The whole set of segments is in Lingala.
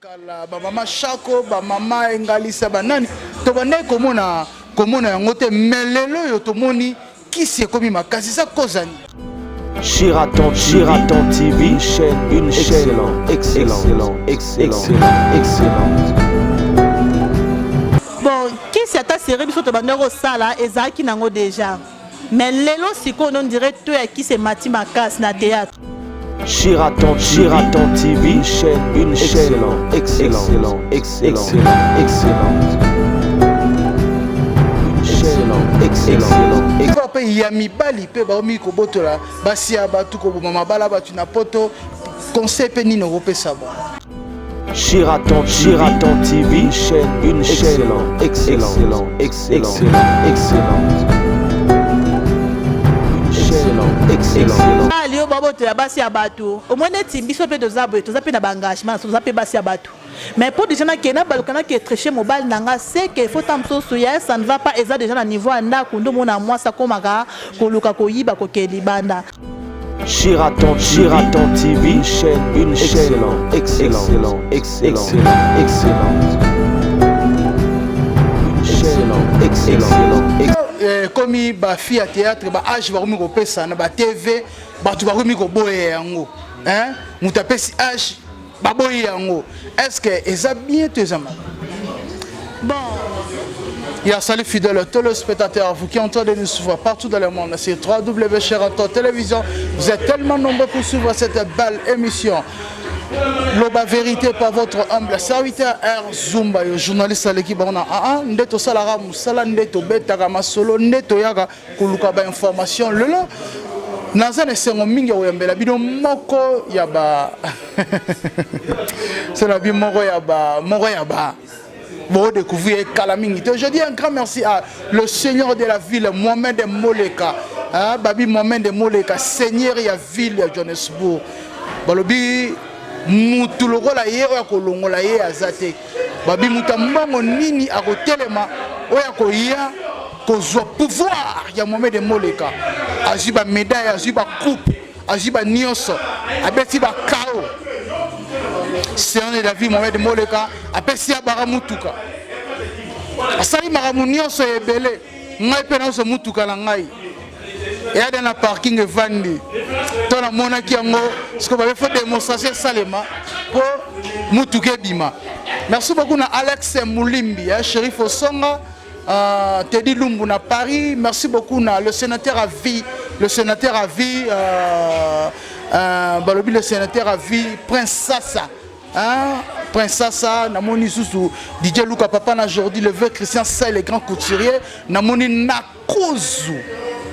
Kala ba mama Shako, ba mama Engalisa, ba nani tobandaki komona komona yango te, mais lelo oyo tomoni kisi ekomi makasi, eza koza nini? Sheraton, Sheraton TV, une chaîne, une chaîne excellente, excellente, excellente. Bon, kisi ata série biso tobandaki kosala ezalaki nango déjà. Mais lelo sikoyo on dirait to ya kisi emati makasi na théâtre. Sheraton, Sheraton TV, une chaîne excellente, excellente, excellente, excellente, excellente. Mpe ya mibali mpe baomi kobotola basi ya bato, koboma mabala bato na poto, conseil mpe nini okopesa bango? Sheraton, Sheraton TV, une chaîne excellente, excellente, excellente. Excellente, excellente. Ali oyo babotola basi ya bato, omoni neti biso mpe toza boye, toza mpe na baengagement, toza mpe basi ya bato, mais mpo déjà nakende nabaluka, nake tricher mobali na nga, c'est que faut ta mosusu ya ça ne va pas. Eza déjà na niveau ya ndako nde omona mwasi akomaka koluka koyiba, kokende libanda. Sheraton, Sheraton TV, une chaîne excellente, excellente, excellente. Excellente, excellente. Ekomi bafille ya théâtre, baage bakomi kopesa na batv, bato bakomi koboya yango. Moto apesi age, baboyi yango. Est ce que eza bien to eza mabe? Bon. Ya salut fidèles téléspectateurs, vous qui êtes en train de nous suivre partout dans le monde, c'est 3W Sheraton Télévision. Vous êtes tellement nombreux pour suivre cette belle émission. Loba vérité par votre humble serviteur R Zumba, yo journaliste à l'équipe. On a ah nde tosalaka mosala, nde tobetaka masolo, nde toyaka koluka ba information. Lelo naza na esengo mingi ya koyambela bino moko ya ba sela bi moko ya ba bon découvrir kala mingi te. Je dis un grand merci à le seigneur de la ville, Mohamed Moleka, hein, babi Mohamed Moleka, seigneur ya ville ya Johannesburg. Balobi mutu lokola ye oyo akolongola ye aza te. Babi mutu ya mbongo nini akotelema oyo akoya kozwa pouvoir ya Mohamed Moleka? Azwi bamédaille, azwi bacoupe, azwi banyonso, abeti bakao. Seigneur de la vie Mohamed Moleka apesi ya baka mutuka, asali makambo nyonso ebele. Ngai mpe nyonso mutuka na ngai eyade na parking evandi to namonaki yango. Siko babe faut démonstration esalema mpo mutuka ebima. Merci beaucoup na Alex Mulimbi, eh, Shérif Osonga, Teddy Lumbu na Paris. Merci beaucoup na le sénateur à vie, le sénateur à vie, balobi le sénateur à vie Prince Sassa, hein? Prince Sassa. Namoni susu DJ Luka, papa na Jordi le vrai Christian Say, le grand couturier. Namoni Nakuzu,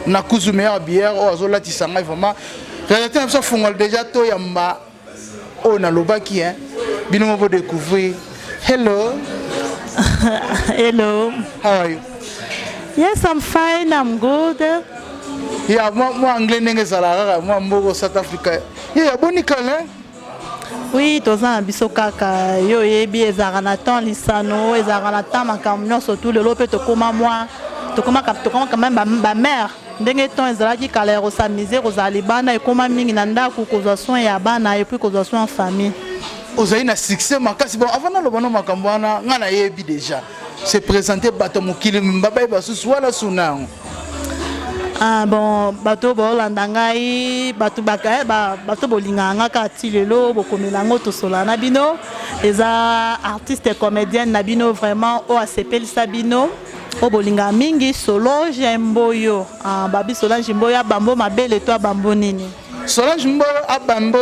Nakuzu meilleur bière oyo azolatisa ngai vraiment. Réalité na biso afungola déjà toyamba oyo nalobaki, hein? Bino moko découvrir. Hello. Hello. How are you? Yes, I'm fine, I'm good. Ya mwa anglais ndenge ezalaka kaka mwa mboko South Africa ye ya boni kala. Oui, toza na biso kaka. Yo oyebi, ezalaka na temps lisano, ezalaka na temps makambo nyonso tu. Lelo mpe tokóma mwa tokóma quand même bamare. Ndenge temps ezalaki kala ya kos'amuser, kozala libanda, ekóma mingi na ndako, kozwa soin ya bana et puis kozwa soin ya famille. Ozali na succès makasi. Bon, avant naloba no makambo wana, ngai nayebi déjà se présenter, bato mokili babaye basusu wana suna yango. Ah, bon, bato baolanda ngai, bato bato bolingaka nga kaka ti lelo, bokomela yango, tosola na bino. Eza artiste comédienne na bino vraiment oyo asepelisa bino, oyo bolingaka mingi, Solange Mboyo. Ah, babi Solange Mboyo abambo mabele to abambo nini? Solange Mboyo abambo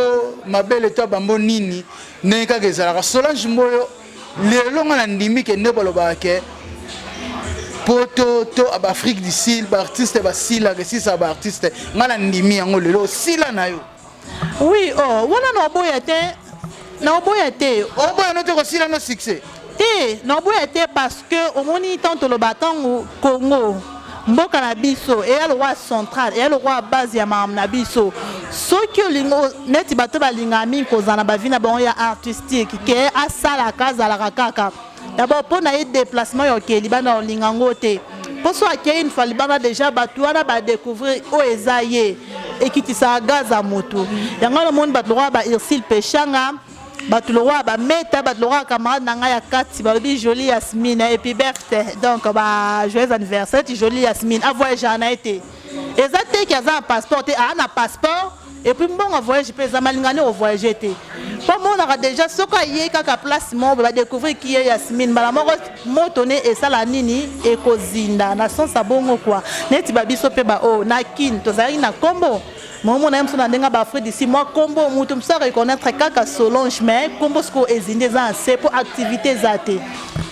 mabele to abambo nini? Ndenge kaka ezalaka, Solange Mboyo lelo nga na ndimi ke nde balobaka ke poto to baafrique du Sud baartiste basilaka, esisaka baartiste. Nga na ndimi yango lelo, osila na yo. Oui, oh, wana na oboya te, na oboya te. Oboya no te kosila no succès? Te, na oboya te, parce que omoni ntango toloba, ntango Congo mboka na biso eya lokwa central, eya lokwa base ya makambo na biso. Soki olingi neti bato balingaka mingi kozala na bavie na bango ya artistique, ke asalaka, azalaka kaka d'abord mpo na ye déplacement ya okei libanda, olinga yango te, mpo so akei une fois libanda, déjà bato wana badécouvrir oyo eza ye, ekitisaka gaz ya motu. Yango wana omoni bato lokola ba Ursile Peshanga. Bato lokola bameta, bato lokola camarade na ngai ya kati, balobi Jolie Yasmine et puis Berthe. Donc ba joyeux anniversaire ti Jolie Yasmine. A voyager na ye te. Eza te ki aza na passeport te, a na passeport et puis mbongo voyage pe eza malingani o voyager te. Po monaka déjà soki aye kaka place moko ba découvrir qui est Yasmine, mbala moko moto ne esala nini ekozinda na sens ya bongo quoi. Neti ba biso pe ba oyo na Kin tozalaki na kombo. Momona ye mosusu na ndenge ba Afrique d'ici mwa kombo mutu mosusu a reconnaître kaka Solange, mais kombo sikoyo ezindi eza na se po activité eza te.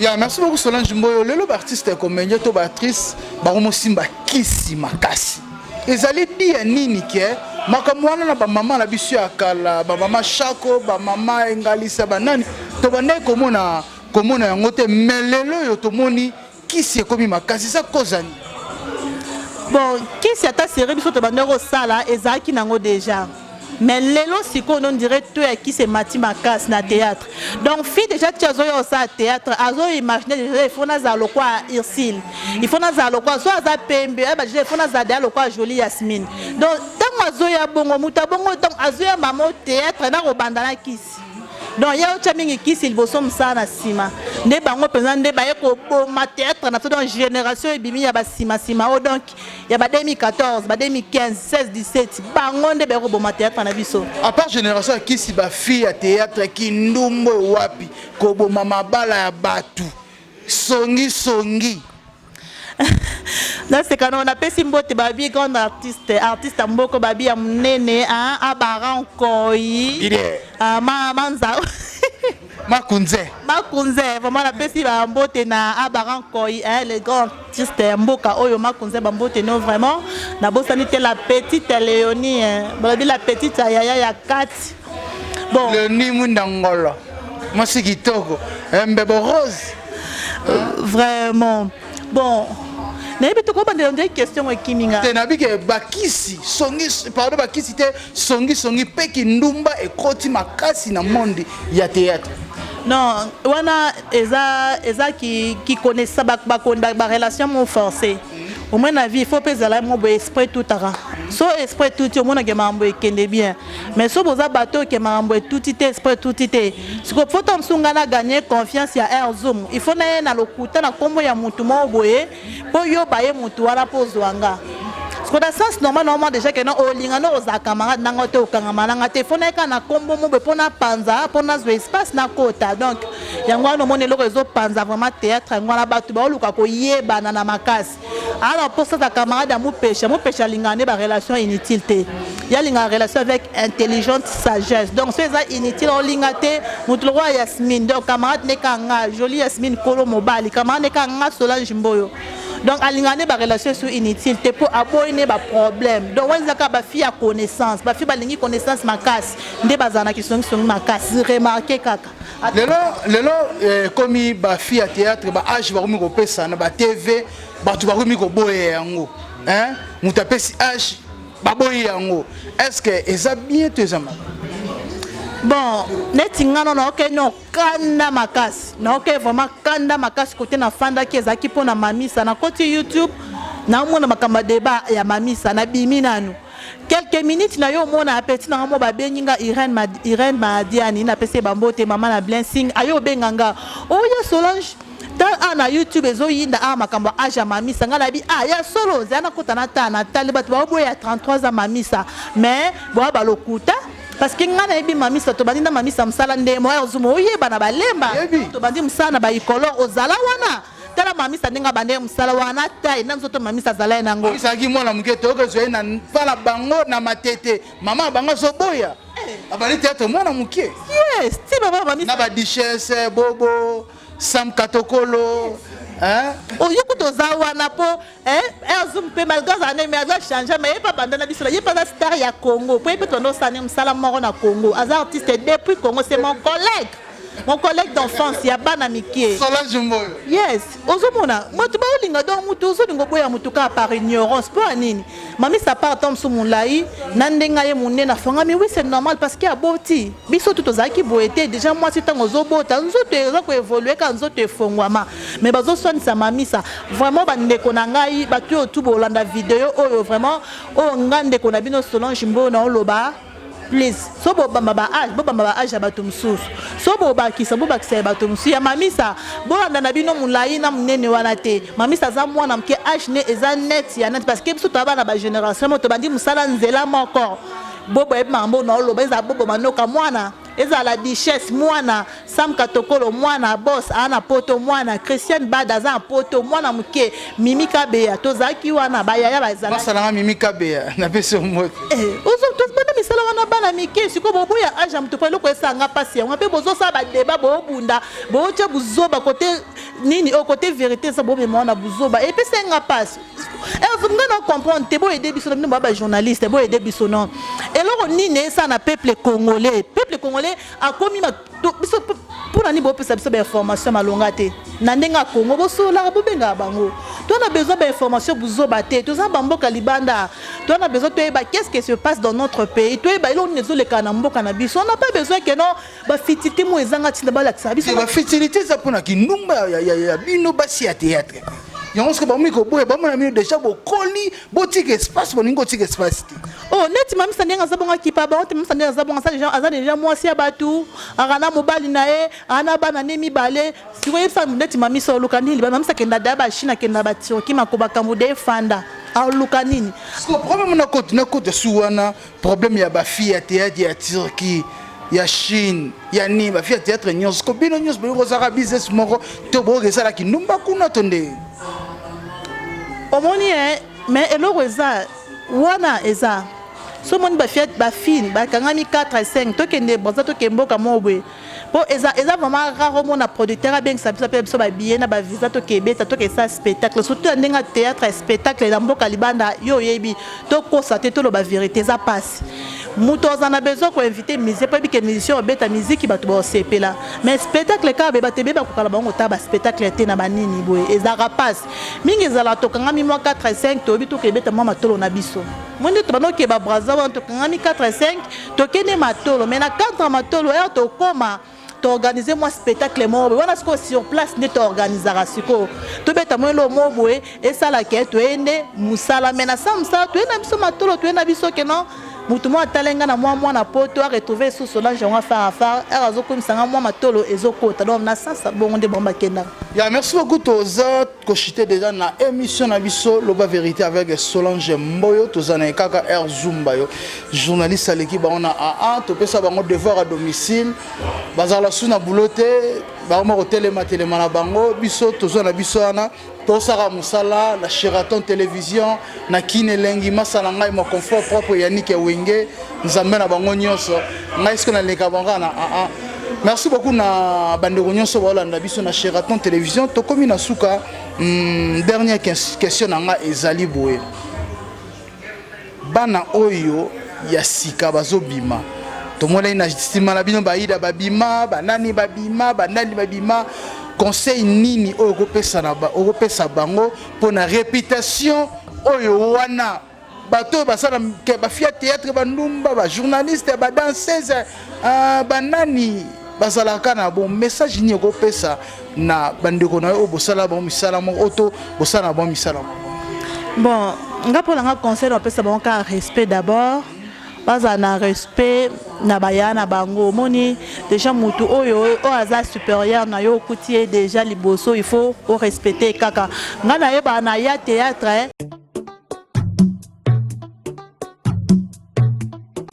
Ya merci beaucoup Solange Mboyo. Lelo ba artiste comédien to ba actrice bakomosimba kisi makasi. Ezali di ya nini ke makambo wana na ba mama na biso ya kala, ba mama Shako, ba mama Engalisa, ba nani tobandaki komona komona yango te, mais lelo oyo tomoni kisi ekomi makasi, eza cause ya nini? Bon, kisi ata série biso tobandaki kosala ezalaki nango déjà, mais lelo sikoyo on dirait to ya kisi emati makasi na théâtre. Donc fille déjà ti azoya kosala théâtre, azo imaginer déjà il faut nazala lokwa Ursule, il faut nazala lokwa so aza pembe, ayeba déjà il faut nazala déjà lokwa Jolie Yasmine. Donc ntango azoya bongo moto abongo, donc azoya mama au théâtre na kobanda na kisi. Donc ye otya mingi kisi liboso, mosala na nsima. Nde bango mpenza nde baye koboma théâtre na biso. Donc génération ebimi ya basima-sima oyo, donc ya ba 2014, ba 2015, 16, 17, bango nde baye koboma théâtre na biso. À part génération ya kisi, bafille ya théâtre kindumbo wapi, koboma mabala ya bato, songi songi. Naseka no, napesi mbote babi grande artiste, artiste ya mboko, babi ya monene abaran koi manza. Makunze. Makunze, vraiment napesi bambote na abaran koi, le grand artiste ya mboka oyo, Makunze, bambote no. Vraiment nabosani te la petite Léonie, balobi la petite ya yaya ya kati. Bon, Léonie Mwinda Ngolo, mwasi kitoko, mbebo rose. Vraiment, bon, nayebi tokobandela nde question ekimi nga. Te, nayebi ke bakisi songi, pardon, bakisi te, songi songi mpe kindumba ekoti makasi na monde ya théâtre. Non, wana eza ki connaissa ba relation mo forcé. Au moins na vie il faut mpe ezala mo boye, esprit tutaka. So esprit tuti, omonake makambo ekende bien. Mais so boza bato oke makambo etuti te, esprit etuti te. Sikoyo faut ta mosusu ngai na gagner confiance ya Air Zoom, il faut na ye na lokuta na nkombo ya motu moko boye mpo yo baye motu wana mpo ozwa nga. Sikoyo na sens normal, normalement déjà ke no olinga no ozala camarade nanga te, okangama nanga te, faut nayeka na nkombo mo boye mpo napanza, mpo nazwa espace nakota. Donc yango wana omoni eloko ezopanza vraiment théâtre. Yango wana bato baoluka koyebana na makasi. Alors mpo sata camarade ya mopesha, mopesha alingaka nde barelation inutile te, ye alingaka relation avec intelligente sagesse. Donc so eza inutile, olinga te. Moto lokola Yasmine, donc camarade nde kaka nga Jolie Yasmine, kolo mobali, camarade nde kaka nga Solange Mboyo. Donc alingaka nde barelation esu inutile te mpo aboyi nde baproblème. Donc wana eza kaka bafille ya connaissance, bafille balingi connaissance makasi nde bazala na kisongisongi makasi. Remarque kaka. Lelo lelo ekomi bafille ya théâtre, baage bakomi kopesa na batv, bato bakomi koboya yango. Moto apesi age, baboyi yango. Est ce que eza bien to eza mabe? Bon, neti nga no naoke no kanda makasi, naoke vraiment kanda makasi. Kote nafandaki ezalaki mpo na mamisa, nakoti YouTube, naomona makambo ya débat ya mamisa, nabimi nanu quelques minutes na yo, omona apeti nanga mo babengi nga Irene, Irene Madiani, napesi ye bambote, mama na Blessing. Ayo obenga nga oya Solange, ta a na YouTube ezoyinda awa makambo ya age ya mamisa. Ngai nayebi a ya solo zala, nakota na ta natali bato baoboya 33 ans mamisa, mais boya balokuta parce que ngai nayebi mamisa. Tobandi na mamisa mosala nde moya ozuma oyeba na balemba, tobandi mosala na baikolor ozala wana. Tala mamisa ndenge abandeki mosala wana, tai na nzoto mamisa azala ye nango. Ezalaki mwana moke, toyoki ezwa ye na mpa na bango na Matete, mama bango azoboya, abandi théâtre mwana moke. Yes, ti baba mamisa. Na badichesse bobo Sam Katokolo. Oyo kuta oza wana mpo Air mpe malgré azala ndenge, mais aza change, mais ye mpe abanda na biso, ye mpe aza star ya Congo po ye mpe tobanda osala mosala moko na Congo. Aza artiste depuis Congo, c'est mon collègue, mon collègue d'enfance ya bana mike. Solange Mboyo. Yes, ozomona moto baolinga. Donc moto ozolinga oboya motu kaka par ignorance mpo ya nini? Mamisa part ta mosu molai na ndenge aye monene, afongami. Oui, c'est normal parce que aboti. Biso tu tozalaki boye te. Déjà mwasi ntango ozobota, nzoto eza koévoluer kaka, nzoto efongwama. Mais bazoswanisa mamisa. Vraiment bandeko na ngai, bato oyo tu bolanda video oyo, vraiment oyo nga ndeko na bino Solange Mboyo naoloba. plus. So bobamba ba age, bobamba ba age ya bato mosusu. So bobakisa, bobakisa ya bato mosusu. Ya Mamisa, bolanda na bino molayi na monene wana te. Mamisa aza mwana moke, age ne eza net ya net parce que biso toza bana ba generation moko, tobandi mosala nzela moko. Bobo ayebi makambo na oloba, ezala Bobo Manoka mwana, ezala Duchesse mwana, Sam Katokolo mwana, boss aza na poto mwana, Christiane Bada aza na poto mwana moke, Mimi Kabeya tozalaki wana, ba yaya bazalaki. Basa nanga Mimi Kabeya napesi yo mbote. Eh, ozo tobanda misala wana bana mike, sikoyo boboya age ya moto mpo eloko esala nga mpasi yango mpe bozosala ba debat, bobunda, botia buzoba kote nini oyo kote verite eza bomema wana buzoba epesa nga mpasi. Nga na comprendre te, boyede biso na bino ba ba journaliste, boyede biso non. Eloko nini esala na peuple congolais? Peuple congolais akomi biso mpona nini bopesa biso bainformation malonga te na ndenge ya Congo? Bosololaka, bobengaka bango. Toza na besoin bainformation buzoba te. Toza bamboka libanda, toza na besoin toyeba qu'est-ce qui se passe dans notre pays, toyeba eloko nini ezoleka na mboka na biso. On n'a pas besoin que non bafutilité mo ezanga ntina balakisaka biso. Bafutilité eza mpona kindumba ya bino basi ya théâtre. Yango soki bamomi koboya, bamona bino déjà bokoli, botika espace, bolingi kotika espace te. Oh, neti Mamisa ndenge aza bongo, akipa bango te. Mamisa ndenge aza bongo, aza déjà mwasi ya bato, aka na mobali na ye, aa na bana ne mibale. Sikoyo yebisa neti Mamisa oluka nini? Mamisa akenda da baChine, akenda baTurquie, makobakambo de efanda, aluka nini? Siko problème na kote su wana, problème ya bafille ya théâtre ya Turquie, ya Chine, ya nini, bafille ya théâtre nyonso. Siko bino nyonso bolingi kozalaka business moko to boyoka esalaki ndumba kuna to nde? Omoni e, mais eloko eza wana eza so omoni bafille bakangami 4 5, tokende Braza, tokende mboka moko boye, mpo eza vraiment rare omona producteur abengisa biso, ape biso babillet na bavisa, tokebeta, tokesala spectacle, surtout ya ndenge ya théâtre, spectacle na mboka libanda. Yo oyebi, tokosa te, toloba vérité, eza mpasi. Moto aza na besoin koinvite musicien mpo yebi ke musicien obeta miziki, bato baosepela, mais spectacle kaka boye, bato ebeye bakokala bango kotala baspectacle te na banini boye, ezalaka mpasi mingi. Ezalaka tokangami mwa 4 5, toyebi tokebeta mwa matolo na biso mo nde tobanda okeba Braza wana, tokangami 4 5, tokende matolo, mais na 4 matolo ere tokóma, toorganize mwa spectacle moko boye wana. Sikoyo sur place nde toorganizaka, sikoyo tobeta mwa eloko moko boye esalaka toye nde mosala, mais na sa mosala toye na biso matolo, toye na biso ke non, motu moko atala nga na mwa mwana poto, aretrouve esu Solange yango affaire affaire ere azokomisa nga mwa matolo ezokota. Donc na sasa bongo nde bango bakendaka. Ya, merci beaucoup. Toza kochite déjà na émission na biso Loba Vérité avec Solange Mboyo. Toza na ye kaka Air Zumba, yo journaliste aleki bango na aa. Topesa bango devoir à domicile, bazala su na boulot te, bango moko telema telema na bango. Biso tozwa na biso wana, tosaka mosala na Sheraton Télévision na Kine Elengi. Masala ngai ma confort propre Yannick Wenge, Nzambe na bango nyonso. Ngai soki naleka bango kaka na aa. Merci beaucoup na bandeko nyonso baolanda biso na Sheraton Télévision. Tokomi na suka. Dernière question na nga ezali boye: bana oyo ya sika bazobima, tomonani na nsima na bino, bayida babima, banani babima, banani babima, conseil nini oyo okopesa bango mpo na réputation oyo wana bato oyo basala bafille ya théâtre, bandumba, bajournaliste, badanseuse, banani bazalaka na bon? Message nini okopesa na bandeko na yo oyo bosala bango misala moko, oyo to bosala na bango misala moko? Bon, nga mpo na nga, conseil napesa bango kaka respect d'abord. Bazala na respect na baya na bango. Omoni déjà motu oyo aza supérieur na yo, okuti ye déjà liboso, il faut orespecte kaka. Nga nayebaka na ya théâtre.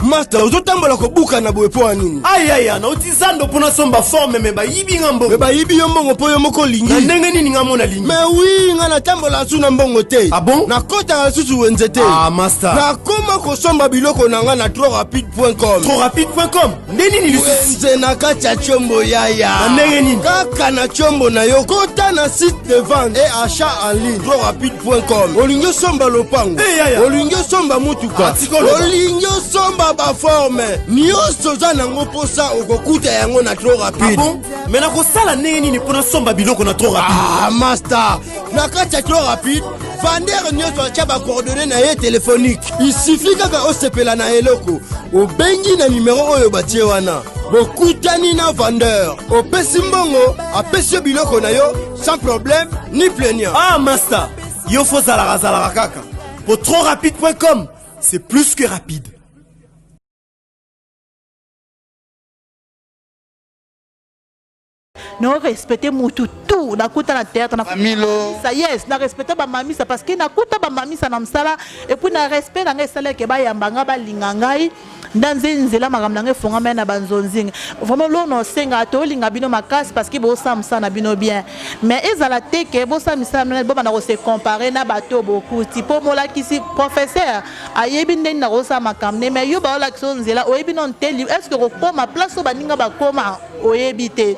Master, ozotambola kobuka na boye mpo ya nini? Ayaya, nauti zando mpo nasomba forme, mais bayibi nga mbongo. Mais bayibi yo mbongo mpo yo moko olingi. Na ndenge nini nga mo nalingi? Mais oui, nga natambola su na mbongo te. Ah bon? Nakɔtaka lisusu wenze te. Ah, master. Nakoma kosomba biloko na nga na tropRapide.com. TropRapide.com nde nini lisusu? Wenze na kati ya tiombo, yaya. Na ndenge nini? Kaka na tiombo na yo, kota na site de vente et achat en ligne tropRapide.com. Olingi osomba lopango, Eh, yaya. olingi osomba mutuka, Ah, tikolo. olingi osomba baforme nyonso, oza nango mposa, okokuta yango na Trop Ah Rapide. bon, mais nakosala ndenge nini mpo nasomba biloko na Trop Rapide? Ah, master, na kati ya Trop Rapide, vendeur nyonso atya bacoordonnées na ye téléphonique. Il suffit kaka osepela na eloko, obengi na nimero oyo batie wana, bokutani na vendeur, opesi mbongo, apesi yo biloko na yo sans problème ni plaignant. Ah master, yo fo zalaka zalaka kaka po tropRapide.com, c'est plus que rapide. Na respecte mutu tout nakuta na théâtre na Milo. Yes, na respecte bamamisa parce que nakuta bamamisa na mosala et puis na respect na ngai esalaki bayamba ngai, balinga ngai ndanze nzela, makambo na ngai efongama na banzonzinga. Vraiment lono osenga, tolinga bino makasi parce que bosala mosala na bino bien, mais ezala te ke bosala misala na bobanda kose comparer na bato oyo bokuti, mpo molakisi, professeur ayebi ndenge na kosala makambo ne, mais yo baolakisa oyo nzela oyebi nano te. Est ce que kokóma place oyo baninga bakóma oyebi te?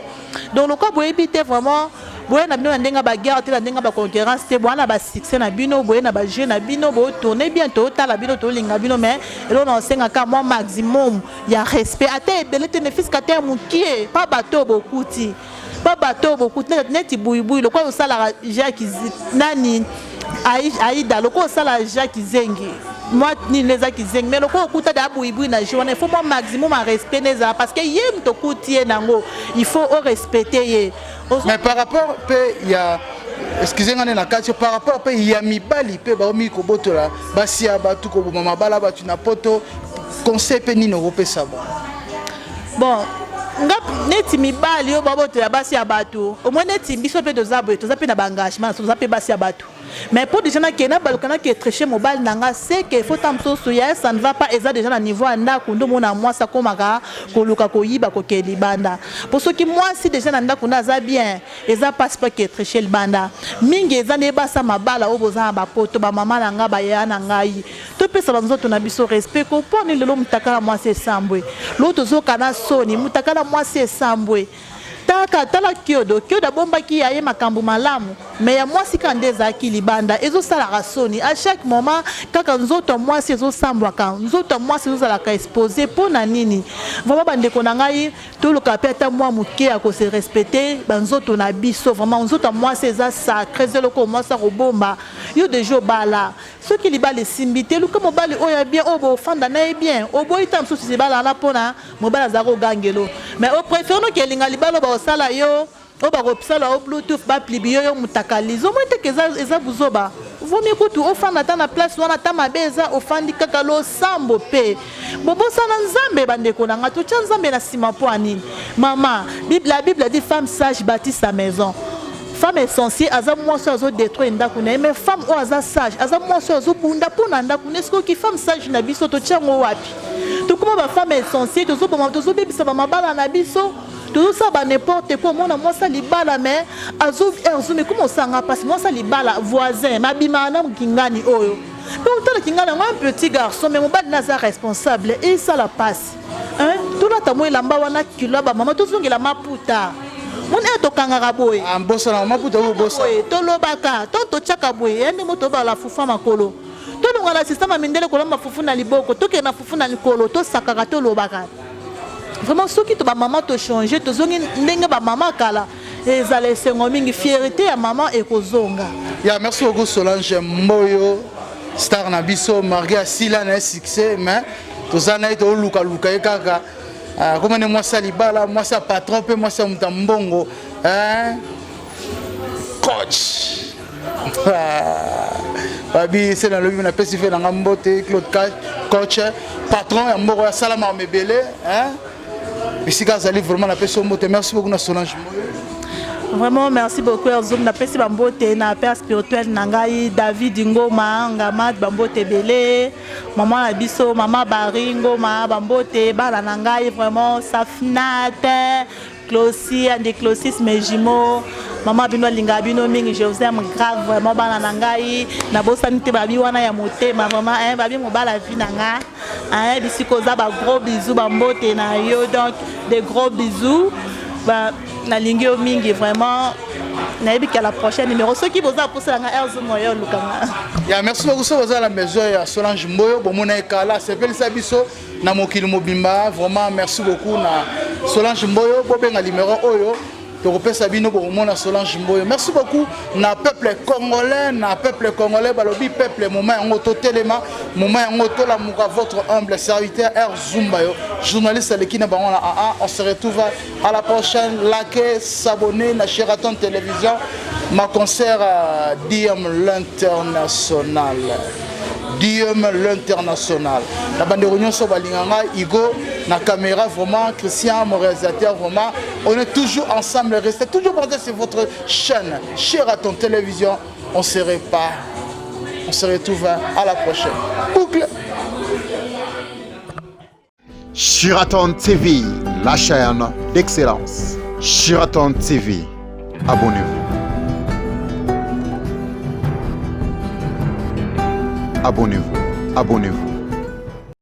Donc lokola boyebi te, vraiment boye na bino na ndenge ya baguerre te, na ndenge ya baconcurrence te. Boya na basuccès na bino, boye na bajeu na bino, botourne bien, totala bino, tolinga bino, mais eloko na osengaka mwa maximum ya respect, ata ebele te, ne fût-ce que ata ya mokie, pa bato oyo bokuti, pa bato oyo bokuti neti buibui lokola osalaka Jacques nani Aida, lokola osala Jacques Zengi, mwa nini eza kizengi, mais lokola okuta da buibui na jeu wana, il faut mwa maximum ya respect nezala parce que ye moto okuti ye nango, il faut orespecte ye. Mais par rapport mpe ya, excuse nga nde na kati, par rapport mpe ya mibali mpe baomi kobotola basi ya bato, koboma mabala bato na Poto, conseil mpe nini okopesa bango? Bon, nga neti mibali oyo babotola basi ya bato, omoi neti biso mpe toza boye, toza mpe na baengagement, toza mpe basi ya bato, mais mpo déjà nakende nabaluka nake triche mobali na nga, c'est que faut ta mosusu ya ça ne va pas. Eza déjà na niveau ya ndako nde omona mwasi akomaka koluka koyiba, kokende libanda, mpo soki mwasi déjà na ndako nde aza bien, eza mpasi mpo ake triche libanda. Mingi eza nde basa mabala oyo boza na bapoto, bamama na ngai, baya na ngai, topesa banzoto na biso respect. Koponi lelo mutakala mwasi esambwe, lelo tozoka na soni, mutakala mwasi esambwe. Taka tala Kiodo, Kiodo abombaki ya ye makambo malamu, mais ya mwasi kaka nde ezalaki libanda, ezosalaka soni. À chaque moment kaka nzoto ya mwasi ezosambwaka, nzoto ya mwasi ezozalaka expose, mpo na nini? Vraiment bandeko na ngai, toluka mpe ata mwa moke ya kose respecter banzoto na biso. Vraiment nzoto ya mwasi eza sacré, eza eloko mwasi akobomba. Yo déjà obala, soki libala esimbi te, luka mobali oyo ya bien, oyo bofanda na ye bien. Oboyi ta mosusu libala wana mpona mobali azalaka ogangelo, mais opréféré noki elinga libala oyo bakosala yo, oyo bakosala yo bluetooth, baplibi yo, yo mutakalize, omoi teke eza buzoba. Vomi kutu ofanda ata na place wana, ata mabe eza, ofandi kaka losambo mpe bobosana Nzambe. Bandeko na ngai, totya Nzambe na nsima. Mpo ya nini? Mama, la Bible dit: "Femme sage bâtit sa maison." Femme insensée aza mwasi oyo azodétruire ndako na ye, mais femme oyo aza sage aza mwasi oyo azobunda mpo na ndako na ye. Soki femme sage na biso totya yango wapi? Tokóma bafemme insensée, tozoboma, tozobebisa bamabala na biso, tozosala ba n'importe quoi. Omona mwasi libala, mais azumi koma osanga mpasi. Mwasi libala, voisin mabimaka na kingani oyo mpe otala kingani yango, un petit garçon, mais mobali na aza responsable, esala mpasi. Tolata mo elamba wana kilo ya bamama, tozongela maputa moni oyo tokangaka boye. Bosana maputa oyo bosa. Boye tolobaka to totiaka boye, ya ndenge tobala fufu makolo, tolonga na système ya mindele, kolamba fufu na liboko, tokende na fufu na likolo, tosakaka, tolobaka. Vraiment soki to bamama tochange, tozongi ndenge bamama kala, ezala esengo mingi, fierté ya mama ekozonga. Ya, merci beaucoup Solange Mboyo, star na biso. Malgré asila na ye succès, mais toza na ye, tolukaluka ye kaka komane mwasi ya libala, mwasi ya patron mpe mwasi ya moto ya mbongo, coach babi se nalobi, napesi fe nanga mbote. Claude coach, patron ya mboko, asala makambo ebele bisika azali. Vraiment napesi yo mbote. Merci beaucoup na Solange Mboyo. Vraiment merci beaucoup Erzoum. Napesi bambote na père spirituel na ngai David Ngoma Ngamat, bambote ebele. Mama na biso, mama Bari Ngoma, bambote. Bana na ngai vraiment, Safnat, Closi, Ande Closis, mes jumeaux, mama bino alingaka bino mingi, je vous aime grave. Vraiment bana na ngai, nabosani te, babi wana ya motema vraiment, hein, babi mobala vi na nga, hein, bisika oza, ba gros bisous, bambote na yo. Donc des gros bisous ba, nalingi yo mingi vraiment. Nayebi ka la prochaine numéro, soki boza mposa yanga, Erzoum oyo olukanga. Ya, merci beaucoup. Soki boza na besoin ya Solange Mboyo, bomona ekala asepelisa biso na mokili mobimba. Vraiment merci beaucoup na Solange Mboyo. Bobenga numéro oyo tokopesa bino, bokomona Solange Mboyo. Merci beaucoup na peuple congolais, na peuple congolais. Balobi peuple, moment yango totelema, moment yango tolamuka. Votre humble serviteur R Zumba, yo journaliste aleki na bango na aa. On se retrouve à la prochaine. Like, s'abonner na Sheraton Télévision, ma concert DM l'international. Diem l'international. Na bandeko nyonso balinga nga Hugo na caméra vraiment Christian mon réalisateur vraiment on est toujours ensemble restez toujours branchés sur votre chaîne Sheraton Télévision on se repart on se retrouve à la prochaine boucle Sheraton TV, la chaîne d'excellence. Sheraton TV, abonnez-vous. Abonnez-vous, abonnez-vous.